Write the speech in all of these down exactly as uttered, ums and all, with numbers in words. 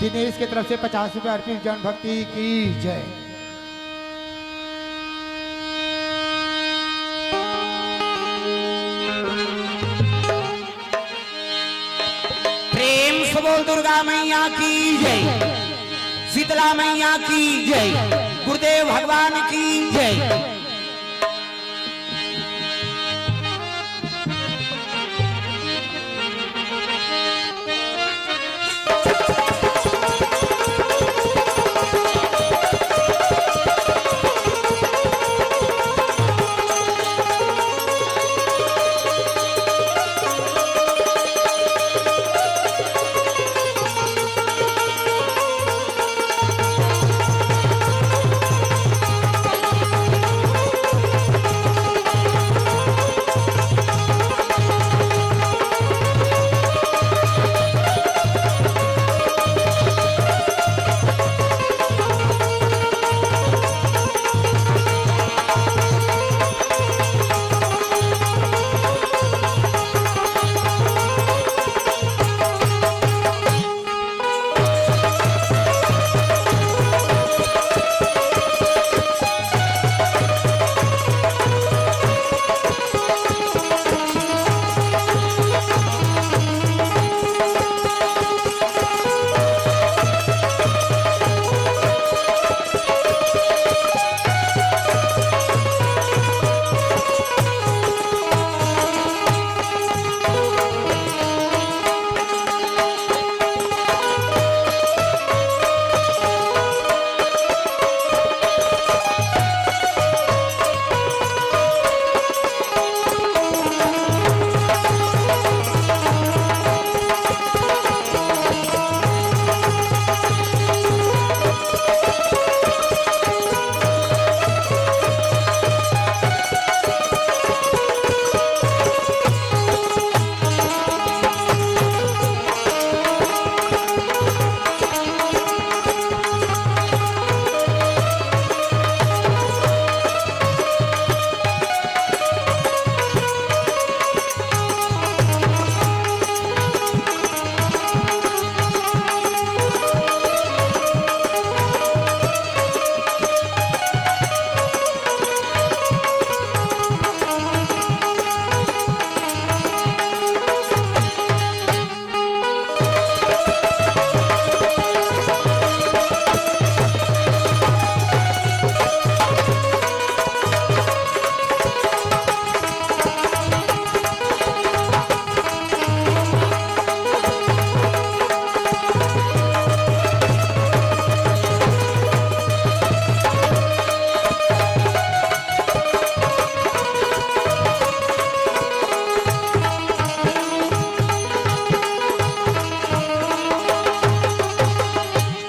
दिनेश के तरफ से पचास रुपए अर्पित। जन भक्ति की जय। प्रेम से बोल दुर्गा मैया की जय, शीतला मैया की जय, गुरुदेव भगवान की जय।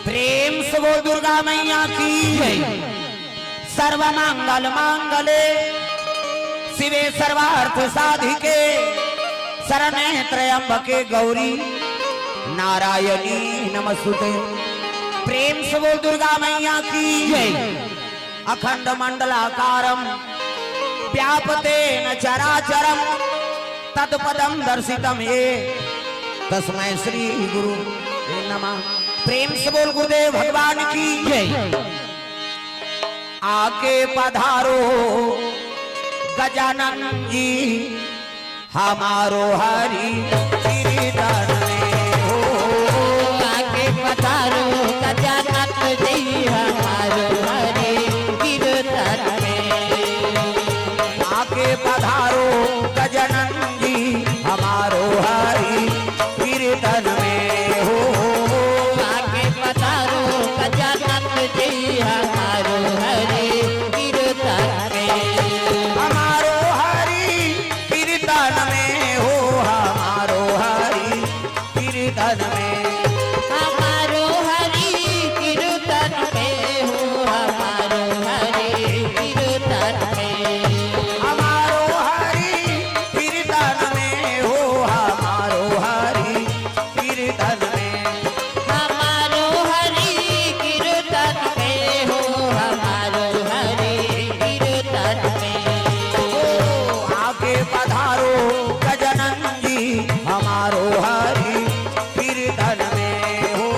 प्रेम से बोल दुर्गा मैया की जय। सर्वमंगल मांगले शिवे सर्वार्थ साधिके शरणे त्र्यंबके गौरी नारायणी नमस्तुते। प्रेम से बोल दुर्गा मैया की जय। अखंड मंडलाकारं व्याप्तेन चराचरं तत्पदं दर्शितं येन तस्मै श्री गुरु नमः। प्रेम से बोल गुरुदेव भगवान की जय। आके पधारो गजानन जी हमारो हरि कीर्तन में हो। आके पधारो गजानन जी हमारो हरि कीर्तन में। आके पधारो गजानन जी हमारो हरि कीर्तन में हो। आके पधारो गजानन जी हमारो हरि कीर्तन में। हमारो हरि कीर्तन में हो, हमारो हरि कीर्तन में। हमारो हरि कीर्तन में हो, हमारो हरि कीर्तन में। हमारो हरि कीर्तन में हो, हमारो हरि कीर्तन में। हमारो हरि कीर्तन में हो, हमारो हरि कीर्तन में। ओ, आके पधारो गजानन जी हमारो हरि कीर्तन में हो।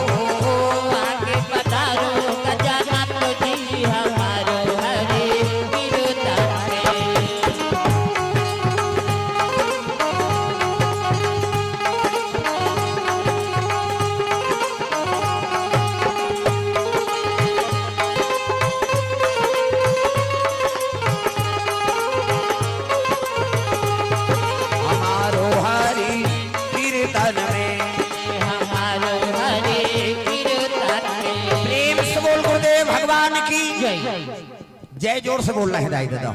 जय जोर से बोलना है दाई ददा।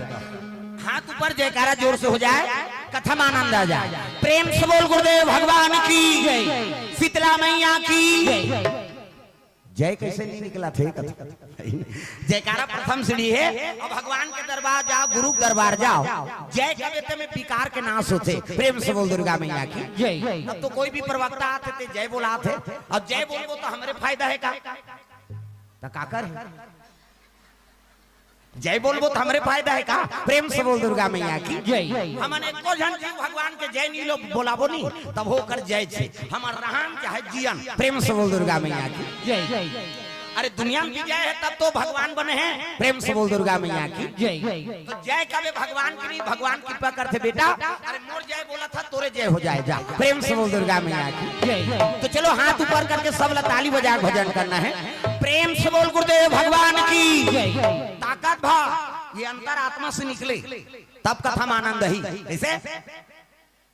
हाथ ऊपर, जयकारा जोर से हो जाए, कथा में आनंद आ जाए। प्रेम से बोल गुरुदेव भगवान की, शीतला मैया की। जय कैसे नहीं निकला थे कथा? जयकारा प्रथम सीढ़ी है। और भगवान के दरबार जाओ, गुरु के दरबार जाओ, जय कबे ते में विकार के नाश होथे। प्रेम से बोल दुर्गा मैया की। जय। अब तो कोई भी प्रवक्ता आथे ते जय बोलाथे, और जय बोलबो तो हमरे फायदा है का? तो का कर? जय बोलबो तो हमरे फायदा है का? प्रेम से बोल दुर्गा मैया की। जय। हमन एको झन जीव भगवान के जय नहीं लो बोलाबो नहीं, तब ओकर जय छे। हमर रहन चाहे जियन, प्रेम से बोल दुर्गा मैया की। जय। अरे दुनिया में विजय है तब तो भगवान बने हैं, प्रेम से बोल दुर्गा मैया की। जय। तो जय कबे भगवान की नहीं, भगवान कृपा करथे बेटा। अरे मोर जय बोला था, तोरे जय हो जाए जा, प्रेम से बोल दुर्गा मैया की। जय। तो चलो हाथ ऊपर करके सब ला ताली बजा के भजन करना है। प्रेम से बोल गुरुदेव भगवान की। जय। ताकत भा ये अंतरात्मा से निकले, तब कथा में आनंद ही। कैसे?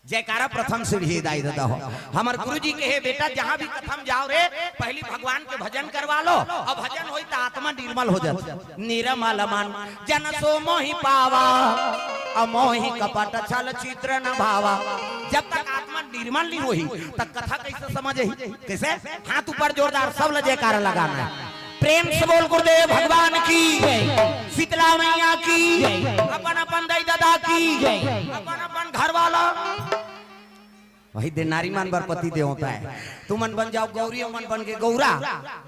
जयकारा प्रथम सीढ़ी दाई ददा हो। हमर गुरु जी कहे, बेटा, जहाँ भी कथा में जाओ रे, पहली भगवान के भजन करवा लो, और भजन होई तो आत्मा निर्मल हो जात। निर्मल मन जन सो मोहि पावा, अमोहि कपट छल चित्र न भावा। जब तक आत्मा निर्मल नहीं होही, तब कथा कैसे समझ ही? कैसे? हाथ ऊपर जोरदार, सब ल जयकारा लगाना है। प्रेम से बोल गुरुदेव भगवान की, शीतला मैया की, अपन अपन दाई ददा की, अपन अपन घर वाला। वही दे नारी मन बर पति देवता है। तुमन बन जाओ गौरी, मन बन के गौरा,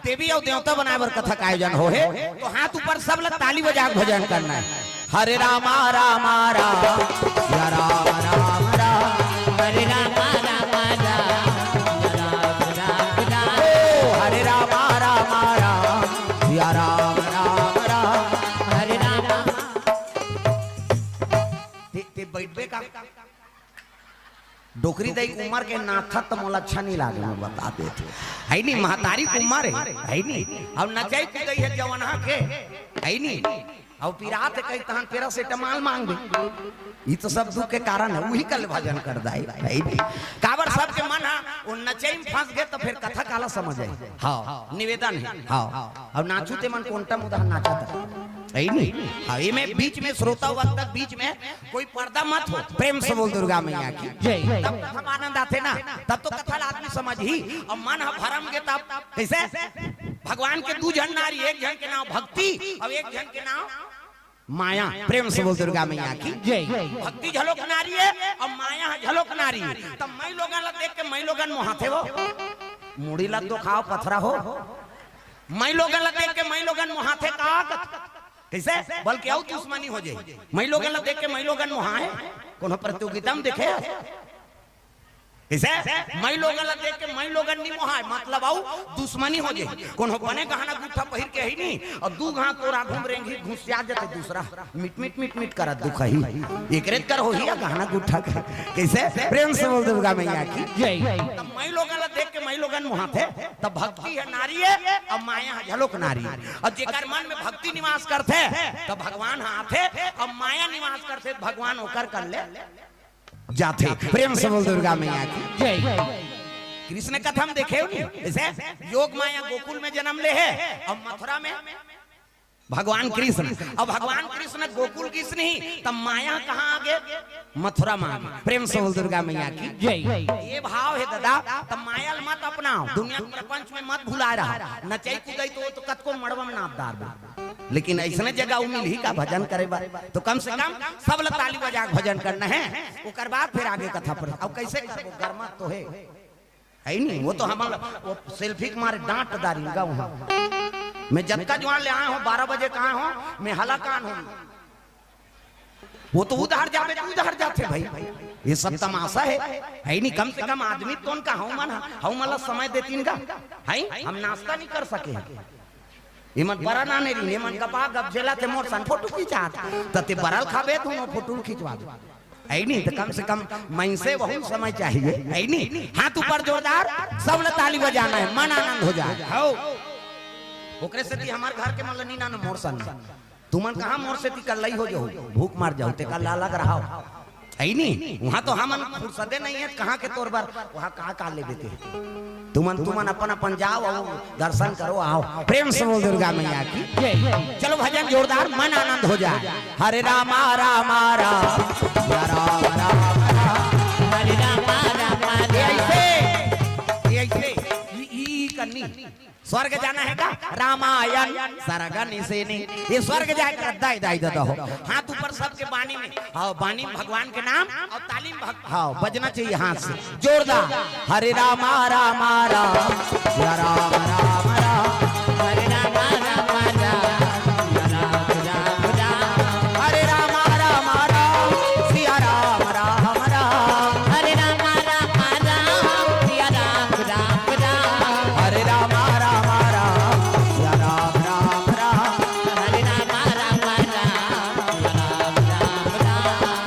देवी और देवता बनाए बर कथा का आयोजन हो हे। तो हाथ ऊपर, सब ल ताली बजा के भजन करना है। हरे रामा रामा राम, या राम राम राम। हरे रामा रामा राम, या राम राम राम। ओ हरे रामा रामा राम, या राम राम राम। हरे रामा। ते, ते बैठबे का? डोकरी दाई के उमर के नाथा त मोला अच्छा नहीं लागे, मैं बता देत हूँ। है नहीं, महतारी के उमर है, है नहीं। अब नचई कुदई है जवनहा के, है नहीं। अब पिरात है कहीं तहन पैरासिटामोल मांगबे। ये तो सब दुख के कारण है, वही कल भजन कर दाई, है नहीं। काबर सबके मन हा वो नचई में फंस गए तो फिर कथा काला समझ आई। हाँ, निवेदन है। हाँ, अब नाचू ते मन कोंटा मुदा नाचा था, है नहीं। हाँ, ये में बीच में श्रोता वक्ता बीच में कोई पर्दा मत हो। प्रेम से बोल दुर्गा मैया की। जय। तब कथा में आनंद आथे ना, तब तो कथा ला आदमी समझ ही। अब मन ह भरम के तब कैसे? भगवान के दू झन नारी, एक झन के नाम भक्ति और एक झन के नाम माया। प्रेम से बोल दुर्गा मैया की। जय। भक्ति झलोक नारी है और माया ह झलोक नारी है। तब मई लोगन ला देख के मई लोगन मोहाथे हो, मुड़ी ला दुखाओ पथरा हो। मई लोगन ला देख के मई लोगन मोहाथे का? कैसे? बल्कि अउ दुश्मनी हो जाए। मई लोगन ला देख के मई लोगन मोहाए, कोनो प्रतियोगिता में देखे? कैसे? मई लोगन ला देख के मई लोगन नहीं मोहाए, मतलब अउ दुश्मनी हो जाए। कोनो बने गहना गुट्ठा पहिर के ही नहीं, और दू घात तोरा घूम रेंगी घुसिया जाते दूसरा, मिट मिट मिट मिट करत दुख ही। एकरे कर हो ही या गहना गुट्ठा के। कैसे? प्रेम से बोल दुर्गा मैया की। जय। तब मई लोगन ला देख के मई लोगन मोहाथे, तब भक्ति है नारी है, अब माया है झलोक नारी। और जेकर मन में भक्ति निवास करथे, तब भगवान ह आथे, अब माया निवास करथे, भगवान ओकर कर ले जाथे। प्रेम से बोल दुर्गा मैया की। जय। कृष्ण कथा में देखे हो नहीं, जैसे योग माया गोकुल में जन्म ले है, अब मथुरा में भगवान कृष्ण, अब भगवान कृष्ण गोकुल गिस नहीं, तब माया कहाँ आगे? मथुरा में आगे। प्रेम से बोल दुर्गा मैया की। जय। ये भाव है दादा, तब माया ल मत अपनाओ, दुनिया के प्रपंच में मत भुला रहा। नचई कुदई तो, तो कतको मड़वा में नाप डार दो, लेकिन ऐसने जगह उ मिलही का भजन करे बर? तो कम से कम सब ल ताली बजा के भजन करना है, ओकर बाद फिर आगे कथा पर। अब कैसे करबो? गरमा तो है, है नहीं, वो तो हमन ला, वो सेल्फी के मारे डांट डारिन गा वहाँ। मैं जतका जुआन ले आए हो, बारह बजे कहाँ हो, मैं हलाकान हो। वो तो उधार जाबे तो उधार जाथे भाई, ये सब तमाशा है, है नहीं। कम से कम आदमी तोन का हऊ मन, हऊ मन ला समय देतीन गा, है हम नाश्ता नहीं कर सके हैं। ये मन बड़ा नाने रही, ये मन गपा गप जेला ते मोर सन फोटो खिंचात, त ते बरल खाबे तू नो फोटो खिंचवा दे। है नहीं, तो कम से कम मन से बहुत समय चाहिए, है नहीं? हाथ ऊपर जोरदार, सब ने ताली बजाना है, मन आनंद हो जाए। हो, ओकरे से ती हमार घर के मन ला नी नानो मोर सन। तुमन कहाँ मोर से ती कल्लई हो जाओ, भूख मार जाओ, ते कल्ला लग रहा हो। है नी, वहाँ तो हमन फुर्सते नहीं है, कहाँ के तोर बर, वहाँ का का लेबे ते। तुमन, तुमन अपन अपन जाओ, आओ, दर्शन करो, आओ। प्रेम से बोल दुर्गा मैया की। जय। चलो भजन जोरदार, मन आनंद हो जाए। हरे रामा रामा राम, या राम राम राम। हरे रामा रामा ये राम। ऐसे, ये ऐसे, ई, ई करनी। स्वर्ग जाना है का? रामायण सरगन सेनी। ये स्वर्ग जाए के दाई दाई दादा हो। हाथ ऊपर सबके बानी में। हाँ, बानी में भगवान के नाम और ताली में भग-, हाँ, बजना चाहिए हाथ से। जोरदार। हरे रामा रामा राम, या राम राम राम। हरे रामा रामा राम, या राम राम राम। हरे रामा रामा राम, सिया राम राम राम। हरे रामा रामा राम, सिया राम राम राम। हरे रामा रामा राम, सिया राम राम राम। हरे रामा रामा राम, सिया राम राम राम।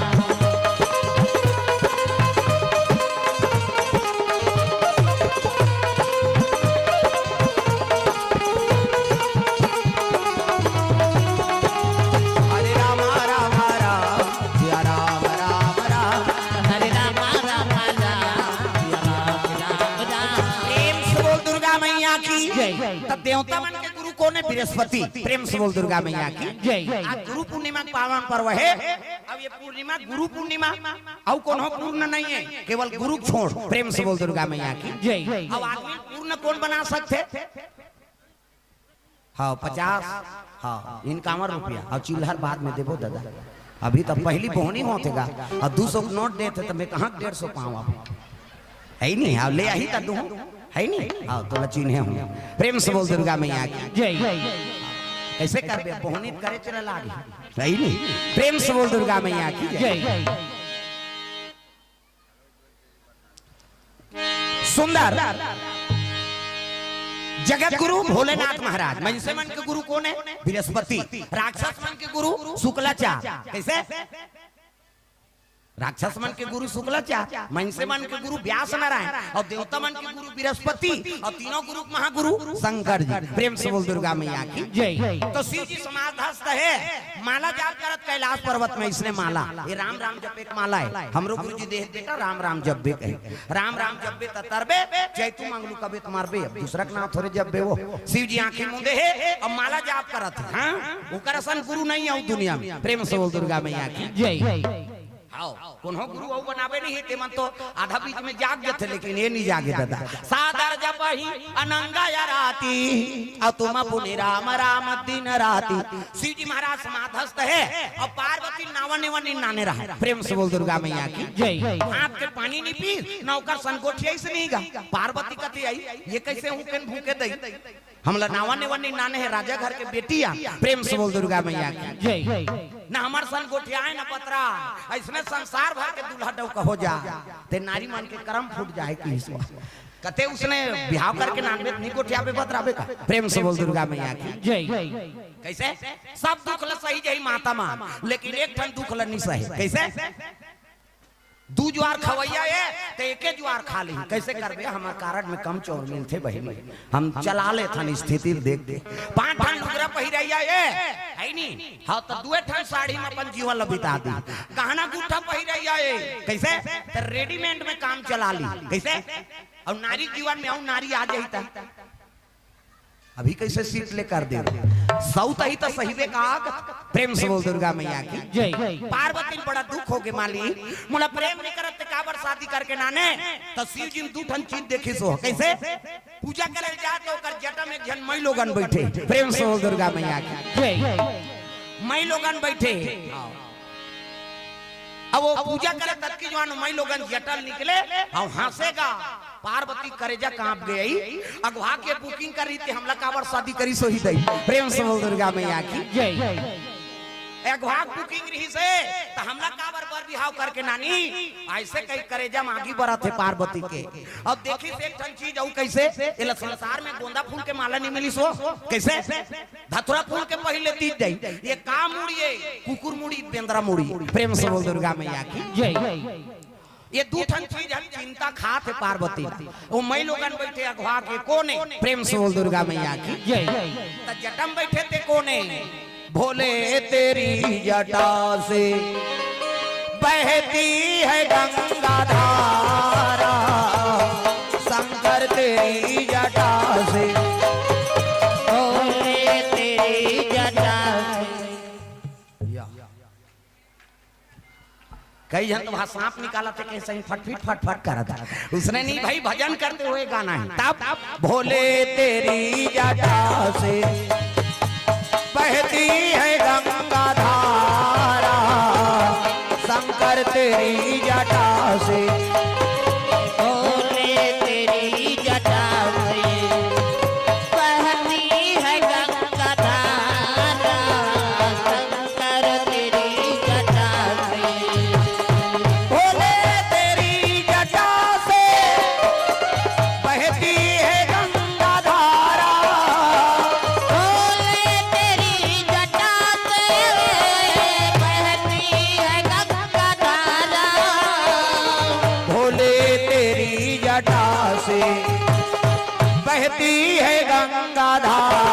हरे रामा रामा राम, सिया राम राम राम। हरे रामा रामा राम, सिया राम राम राम। प्रेम से बोल दुर्गा मैया की। जय। तब देवता मन के गुरु कौन है? बृहस्पति। प्रेम से बोल दुर्गा मैया की। जय। आज गुरु पूर्णिमा के पावन पर्व है। अब ये पूर्णिमा, गुरु पूर्णिमा, अउ कोनो पूर्ण नहीं है, केवल गुरु छोड़। प्रेम से बोल दुर्गा मैया की। जय। अब आदमी पूर्ण कौन बना सकते? हाँ, पचास। हाँ, इनकावन रुपया। और चिल्हर बाद में देबो दादा, अभी तो पहली बोहनी होते गा। और दो सौ के नोट देते तो मैं कहाँ डेढ़ सौ पाऊँ आप? है ही नहीं। हाँ, ले आई तो दूँ। है ही नहीं। हाँ, तोला चिन्हे हूँ। प्रेम से बोल दुर्गा मैया की। जय। कैसे करबे? बोहनी करे चले लागे। है ही नहीं। प्रेम से बोल दुर्गा मैया की। जय। सुंदर। जगत गुरु भोलेनाथ महाराज। मनसे मन के गुरु कौन है? बृहस्पति। राक्षस मन के गुरु शुक्लाचार्य। कैसे? राक्षस मन के गुरु शुक्लाचार्य, मनसे मन के गुरु व्यास नारायण और देवता मन के गुरु बृहस्पति और तीनों गुरु महागुरु शंकर जी। प्रेम से बोल दुर्गा मैया की। जय। तो शिव जी समाधिस्थ है, माला जाप करत कैलाश पर्वत में इसने माला, ये राम राम जपे के माला है। हमरो गुरु जी देहे बेटा राम राम जपबे कहे, राम राम जपबे त तरबे, जय तू मंगलू कबे त मरबे। अब दूसरा के नाम थोड़े जपबे वो। शिव जी आंखें मूंदे है और माला जाप करत है। हाँ, ओकर असन गुरु नहीं है दुनिया में। प्रेम से बोल दुर्गा मैया की। जय। हाँ, कोनो गुरु अउ बनाबे नहीं, ते मन तो आधा बीच में जाग जथे, लेकिन ये नहीं जागे दादा। सादर जपहि अनंग आराती, अउ तुम पुनि राम राम दिन राती। शिव जी महाराज समाधिस्थ है और पार्वती नावा नेवा निन्नाने रहा। प्रेम से बोल दुर्गा मैया की। जय। हाथ के पानी नहीं पी, ना ओकर सन गोठियाइस नहीं गा। पार्वती कथे आई, ये कैसे हूँ केन भूखे दई? हमला नावा नेवा निन्नाने है, राजा घर के बेटी आ। प्रेम से बोल दुर्गा मैया की। जय। ना हमर सन गोठियाए ना पतरा, ऐसने संसार भर के दूल्हा डौका हो जा। ते नारी मन के करम फूट जाए कि इसवा। कते उसने बिहाव करके नानबे नहीं गोठियाबे बतराबे का। प्रेम से बोल दुर्गा मैया की। जय। कैसे? सब दुख ल सही जही माता मान, लेकिन एक ठन दुख ल नहीं सहे। कैसे? दू जुआर खवैया ए, ते एके जुआर खा ली। कैसे करबे? हमर कारड में कम चौर मिलथे बहिनी, हम चला लेथन स्थिति ल देख के। पांच ठन लुगरा पहिरैया ए, है नी? हाँ, तो दुए ठन साड़ी में अपन जीवन ल बिता दी। गहना गुट्ठा पहिरैया ए, कैसे? तो रेडीमेड में काम चला ली। कैसे? और नारी जीवन में अउ नारी आ जाई त अभी कैसे सीट ले कर दे? सौत ही तो सहीबे का आग। प्रेम से बोल दुर्गा मैया की। जय। पार्वती ल बड़ा दुख हो गे माली, मोला प्रेम नहीं करत ते काबर शादी करके नाने? तो शिव जी में दू ठन चीज देखिस हो। कैसे? पूजा करे जा तो ओकर जटा में एक झन मई लोगन बैठे। प्रेम से बोल दुर्गा मैया की। जय। मई लोगन बैठे। अब वो पूजा करे ततकी जुआर मई लोगन जटा ल निकले, अउ हंसे गा। पार्वती करेजा कांप गे, अगवा के बुकिंग करी ते हमला काबर शादी करिस होही दई। प्रेम से बोल दुर्गा मैया की। जय। अगवा के बुकिंग रहिसे त हमला काबर बर बिहाव करके नानी? ऐसे कही करेजा म आगी बरत हे पार्वती के। अब देखिस एक ठन चीज अउ कैसे, एला संसार में गोंदा फूल के माला नहीं मिलिस हो। कैसे? धतुरा फूल के पहिले तीज दई। ये का मुड़ी ए? कुकुर मुड़ी, बेंदरा मुड़ी। प्रेम से बोल दुर्गा मैया की। जय। ये दू ठन चीज हम चिंता खात हे पार्वती। वो मई लोगन बैठे अगवा के कोने। प्रेम से बोल दुर्गा मैया की। जय। त जटा म बैठे ते कोने? भोले तेरी जटा से बह बहती है गंगा धारा शंकर तेरी जटा से। भोले तेरी जटा से। कई झन तो वहाँ सांप निकालथे, कहीं सही फटफिट फटफट करत हे। उसने नहीं भाई, भजन करते हुए गाना है। तब भोले तेरी जटा से बहती है गंगा धारा शंकर तेरी जटा से। भोले तेरी जटा से बहती है गंगा धारा शंकर तेरी जटा से। भोले तेरी जटा से बहती है गंगा धारा। भोले तेरी जटा से बहती है गंगा धारा। भोले तेरी जटा से बहती है गंगा धारा।